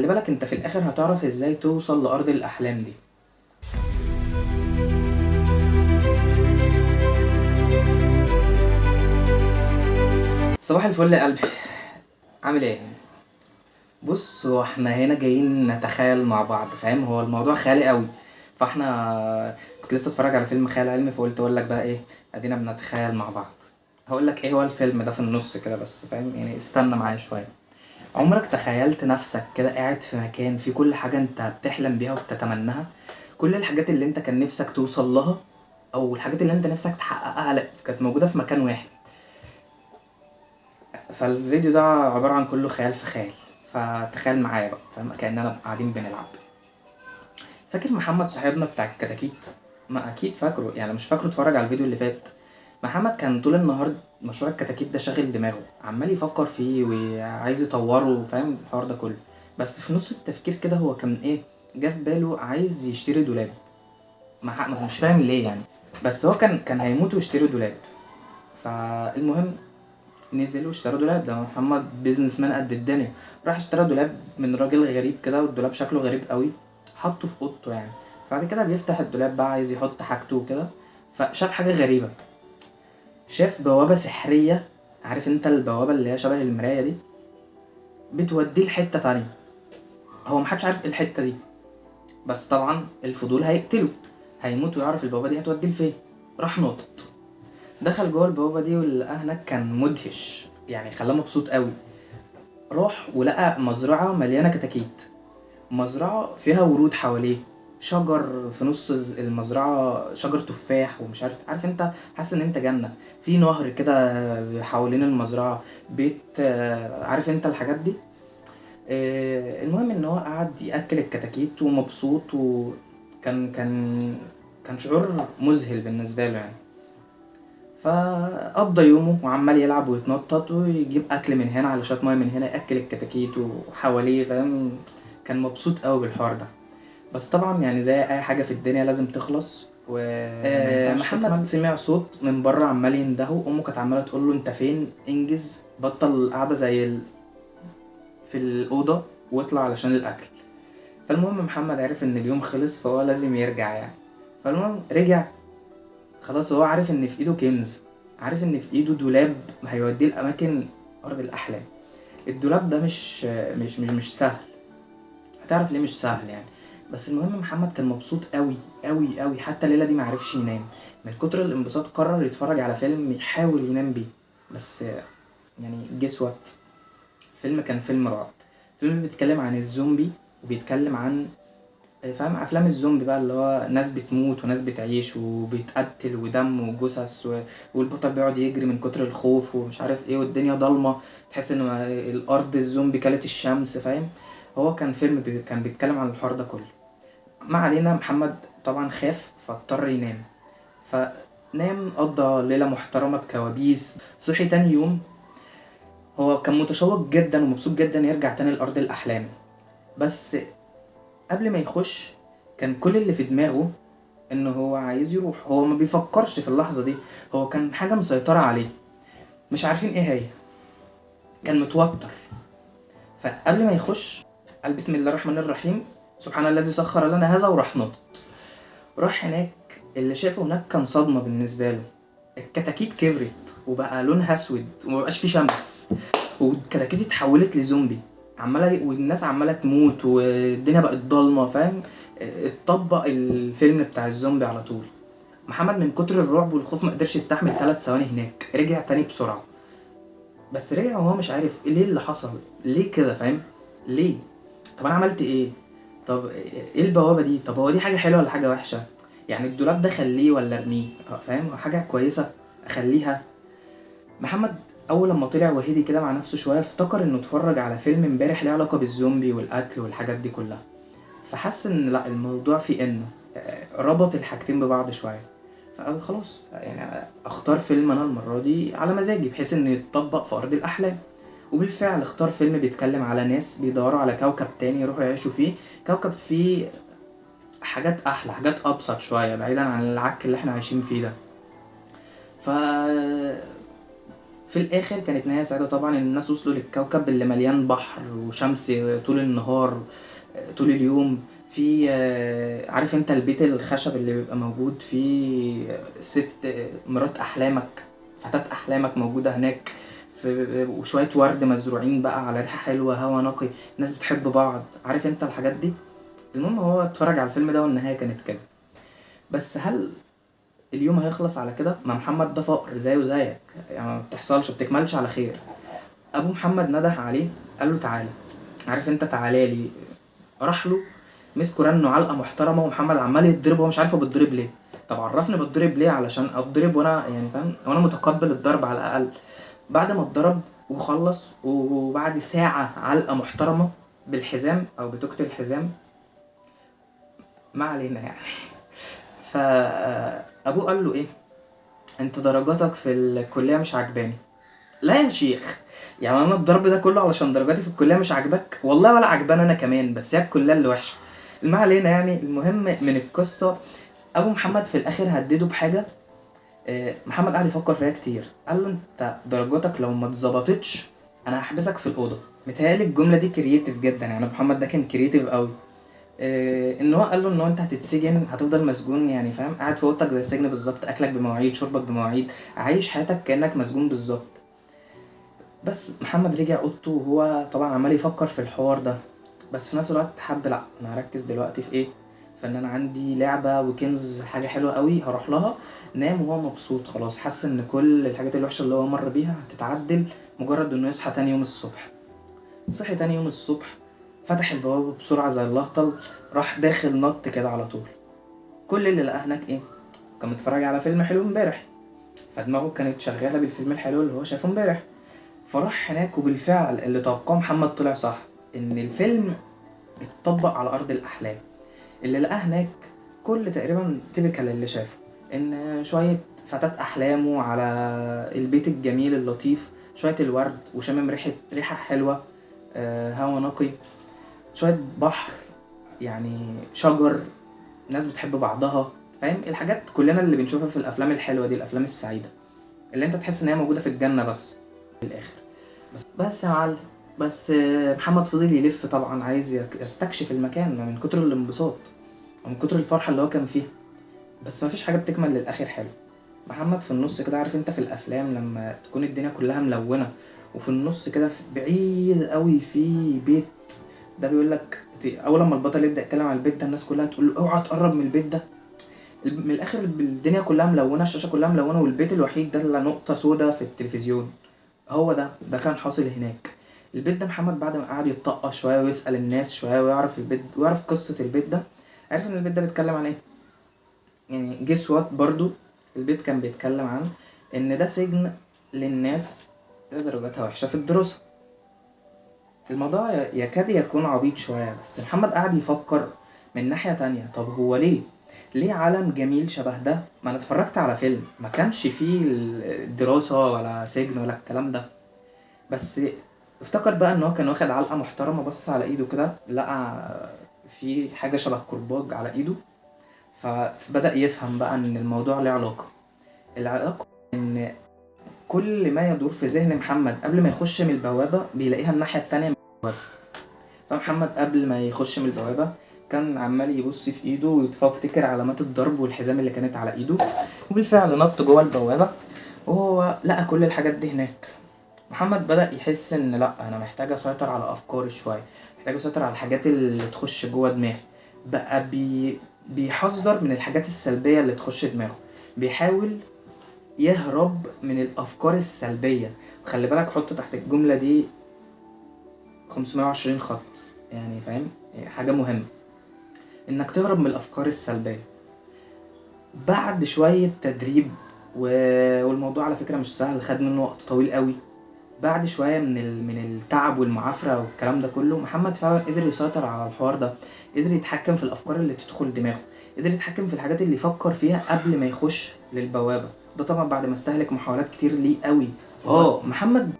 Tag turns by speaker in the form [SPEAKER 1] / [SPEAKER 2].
[SPEAKER 1] خلي بالك انت في الاخر هتعرف ازاي توصل لارض الاحلام دي. صباح الفل يا قلبي، عامل ايه؟ بص، هو احنا هنا جايين نتخيل مع بعض، فاهم؟ هو الموضوع خيالي قوي، فاحنا كنت لسه اتفرج على فيلم خيال علمي، فقلت اقول لك بقى ايه، ادينا بنتخيل مع بعض. هقول لك ايه هو الفيلم ده في النص كده بس، فاهم يعني؟ استنى معايا شوية. عمرك تخيلت نفسك كده قاعد في مكان فيه كل حاجة انت بتحلم بيها وبتتمناها؟ كل الحاجات اللي انت كان نفسك توصل لها او الحاجات اللي انت نفسك تحققها، لا كانت موجودة في مكان واحد. فالفيديو ده عبارة عن كله خيال في خيال، فتخيل معايا بقى، فاهم؟ كأننا قاعدين بنلعب. فاكر محمد صاحبنا بتاع الكتاكيت؟ ما اكيد فاكره، يعني مش فاكره اتفرج على الفيديو اللي فات. محمد كان طول النهار مشروع الكتاكيت ده شاغل دماغه، عمال يفكر فيه وعايز يطوره، فاهم الحوار ده كله. بس في نص التفكير كده هو كان ايه، جه في باله عايز يشتري دولاب. ما مش فاهم ليه يعني، بس هو كان هيموت ويشتري دولاب. فالمهم نزل واشترى دولاب. ده محمد businessman قد الدنيا، راح اشترى دولاب من راجل غريب كده، والدولاب شكله غريب قوي، حطه في اوضته يعني. بعد كده بيفتح الدولاب بقى عايز يحط حاجته وكده، فشاف حاجة غريبة، شاف بوابة سحرية. عارف انت البوابة اللي هي شبه المراية دي، بتوديه لحتة تانية. هو محدش عارف ايه الحتة دي، بس طبعا الفضول هيقتله، هيموت ويعرف البوابة دي هتوديه لفين. راح ناطط دخل جوه البوابة دي، واللي لقاه هناك كان مدهش يعني، خلاه مبسوط قوي. راح ولقى مزرعة مليانة كتاكيت، مزرعة فيها ورود حواليه، شجر في نص المزرعة، شجر تفاح ومش عارف، عارف انت، حاسس ان انت جنة. في نهر كده حوالين المزرعة، بيت، عارف انت الحاجات دي. المهم ان هو قعد يأكل الكتاكيت ومبسوط، وكان كان كان شعور مذهل بالنسبة له يعني. فقضى يومه وعمال يلعب ويتنطط ويجيب اكل من هنا على شوية مية من هنا، ياكل الكتاكيت وحواليه، فاهم؟ كان مبسوط قوي بالحوار ده. بس طبعا يعني زي اي حاجة في الدنيا لازم تخلص. و محمد سمع صوت من بره عمال يندهه، امه كانت عماله تقول له انت فين، انجز، بطل القعدة زي في الاوضة واطلع علشان الاكل. فالمهم محمد عرف ان اليوم خلص، فهو لازم يرجع يعني. فالمهم رجع، خلاص هو عارف ان في ايده كنز، عارف ان في ايده دولاب هيوديه لاماكن ارض الاحلام. الدولاب ده مش مش مش, مش سهل، هتعرف ليه مش سهل يعني. بس المهم محمد كان مبسوط قوي قوي قوي، حتى الليلة دي معرفش ينام من كتر الانبساط. قرر يتفرج على فيلم يحاول ينام بيه، بس يعني guess what، الفيلم كان فيلم رعب. فيلم بيتكلم عن الزومبي، وبيتكلم عن، فاهم، افلام الزومبي بقى اللي هو ناس بتموت وناس بتعيش وبيتقتل ودم وجثث والبطل بيقعد يجري من كتر الخوف ومش عارف ايه، والدنيا ضلمة، تحس ان الارض الزومبي كلت الشمس، فاهم؟ هو كان فيلم كان بيتكلم عن الحوار ده كله. ما علينا، محمد طبعا خاف فاضطر ينام، فنام قضى ليلة محترمه بكوابيس. صحي تاني يوم هو كان متشوق جدا ومبسوط جدا يرجع تاني لارض الاحلام. بس قبل ما يخش كان كل اللي في دماغه ان هو عايز يروح. هو ما بيفكرش في اللحظة دي، هو كان حاجة مسيطرة عليه مش عارفين ايه هي، كان متوتر. فقبل ما يخش قال بسم الله الرحمن الرحيم، سبحان الذي سخر لنا هذا، وراح ناطط. راح هناك، اللي شافه هناك كان صدمة بالنسبة له. الكتاكيت كبرت وبقى لونها اسود ومبقاش فيه شمس، والكتاكيت اتحولت لزومبي عماله، والناس عماله تموت، والدنيا بقت ضلمة، فاهم؟ اتطبق الفيلم بتاع الزومبي على طول. محمد من كتر الرعب والخوف ما قدرش يستحمل 3 ثواني هناك، رجع تاني بسرعة. بس رجع وهو مش عارف ليه اللي حصل، ليه كده، فاهم؟ ليه؟ طب انا عملت ايه؟ طب ايه البوابة دي؟ طب هو دي حاجة حلوة ولا حاجة وحشة؟ يعني الدولاب ده خليه ولا ارميه، فاهم؟ حاجة كويسة اخليها. محمد اول لما طلع وهدي كده مع نفسه شوية، افتكر انه اتفرج على فيلم امبارح ليه علاقة بالزومبي والقتل والحاجات دي كلها، فحس ان لا الموضوع فيه انه ربط الحاجتين ببعض شوية. فقال خلاص يعني اختار فيلم انا المرة دي على مزاجي بحيث انه يتطبق في ارض الاحلام. وبالفعل اختار فيلم بيتكلم على ناس بيدوروا على كوكب تاني يروحوا يعيشوا فيه، كوكب فيه حاجات احلى، حاجات ابسط شوية، بعيدا عن العك اللي احنا عايشين فيه ده. في الاخر كانت نهاية سعيدة طبعا، ان الناس وصلوا للكوكب اللي مليان بحر وشمس طول النهار طول اليوم. في عارف انت البيت الخشب اللي بيبقى موجود فيه ست مرات احلامك، فتاة احلامك موجودة هناك، وشوية ورد مزروعين بقى على ريحه حلوة، هوا نقي، ناس بتحب بعض، عارف انت الحاجات دي. المهم هو اتفرج على الفيلم ده والنهاية كانت كده. بس هل اليوم هيخلص على كده؟ ما محمد ده فقر زيه زيك، يعني ما بتحصلش، ما بتكملش على خير. ابو محمد نده عليه قال له تعالى، عارف انت تعالى لي. راح له مسكه رنه علقه محترمه، ومحمد عمال يتضرب وهو مش عارف هو بيتضرب ليه. طب عرفني بتضرب ليه علشان اتضرب وانا يعني فاهم، وانا متقبل الضرب على الاقل. بعد ما اتضرب وخلص، وبعد ساعة علقه محترمه بالحزام او بتوكة الحزام، ما علينا يعني. فابوه قال له ايه، انت درجاتك في الكلية مش عجباني. لا يا شيخ، يعني انا الضرب ده كله علشان درجاتي في الكلية مش عاجباك؟ والله ولا عجبان انا كمان، بس هي الكلية اللي وحشة. ما علينا يعني. المهم من القصة، ابو محمد في الاخر هدده بحاجة، محمد قعد يفكر فيها كتير. قال له انت درجاتك لو ما اتظبطتش انا هحبسك في الاوضة. متهيألي الجملة دي creative جدا، يعني محمد ده كان creative قوي. ان هو قال له ان هو انت هتتسجن، هتفضل مسجون يعني فاهم، قاعد في اوضتك زي السجن بالظبط، اكلك بمواعيد، شربك بمواعيد، عايش حياتك كانك مسجون بالظبط. بس محمد رجع اوضته وهو طبعا عمال يفكر في الحوار ده، بس في نفس الوقت حب لا انا هركز دلوقتي في ايه، فان انا عندي لعبه وكنز حاجة حلوة قوي هروح لها. نام وهو مبسوط خلاص، حس ان كل الحاجات الوحشة اللي هو مر بيها هتتعدل مجرد انه يصحى تاني يوم الصبح. صحي تاني يوم الصبح، فتح البوابة بسرعة زي اللهطل، راح داخل نط كده على طول. كل اللي لقاه هناك ايه، كان متفرج على فيلم حلو امبارح، فدماغه كانت شغالة بالفيلم الحلو اللي هو شافه امبارح. فراح هناك وبالفعل اللي توقعه محمد طلع صح، ان الفيلم اتطبق على ارض الاحلام. اللي لقاه هناك كل تقريبا typical اللي شافه، ان شوية فتاة احلامه على البيت الجميل اللطيف، شوية الورد وشامم ريحه حلوة، هوا نقي، شوية بحر، يعني شجر، ناس بتحب بعضها، فاهم الحاجات كلنا اللي بنشوفها في الافلام الحلوة دي، الافلام السعيدة اللي انت تحس ان هي موجودة في الجنة بس في الاخر. بس يا معلم، بس محمد فضل يلف طبعا عايز يستكشف المكان من كتر الانبساط ومن كتر الفرحة اللي هو كان فيها، بس مفيش حاجة بتكمل للاخر حلو. محمد في النص كده، عارف انت في الافلام لما تكون الدنيا كلها ملونة وفي النص كده بعيد قوي في بيت، ده بيقول لك اول لما البطل يبدا يتكلم عن البيت ده الناس كلها تقول له اوعى تقرب من البيت ده. من الاخر الدنيا كلها ملونة، الشاشة كلها ملونة، والبيت الوحيد ده اللي نقطة سوداء في التلفزيون. هو ده كان حاصل هناك. البيت ده محمد بعد ما قعد يتطقى شوية ويسال الناس شوية ويعرف البيت ويعرف قصة البيت ده، عرف ان البيت ده بيتكلم عن ايه. يعني guess what، برضو البيت كان بيتكلم عن ان ده سجن للناس اللي درجاتها وحشة في الدراسة. الموضوع يكاد يكون عبيط شوية، بس محمد قعد يفكر من ناحية تانية، طب هو ليه عالم جميل شبه ده؟ ما انا اتفرجت على فيلم ما كانش فيه الدراسة ولا سجن ولا الكلام ده. بس افتكر بقى ان هو كان واخد علقه محترمه، بص على ايده كده لقى في حاجة شبه كرباج على ايده، فبدأ يفهم بقى ان الموضوع له علاقة. العلاقة ان كل ما يدور في ذهن محمد قبل ما يخش من البوابة بيلاقيها الناحية التانية من البوابة. فمحمد قبل ما يخش من البوابة كان عمال يبص في ايده ويفتكر علامات الضرب والحزام اللي كانت على ايده، وبالفعل نط جوه البوابة وهو لقى كل الحاجات دي هناك. محمد بدأ يحس ان لا، انا محتاج اسيطر على افكاري شوية، محتاج اسيطر على الحاجات اللي تخش جوه دماغي. بقى بيحذر من الحاجات السلبية اللي تخش دماغه، بيحاول يهرب من الافكار السلبية. خلي بالك، حط تحت الجملة دي 520 خط، يعني فاهم، حاجة مهمة انك تهرب من الافكار السلبية. بعد شوية تدريب والموضوع على فكرة مش سهل، خد منه وقت طويل قوي. بعد شوية من التعب والمعافره والكلام ده كله، محمد فعلا قدر يسيطر على الحوار ده، قدر يتحكم في الافكار اللي تدخل دماغه، قدر يتحكم في الحاجات اللي يفكر فيها قبل ما يخش للبوابه. ده طبعا بعد ما استهلك محاولات كتير ليه قوي. محمد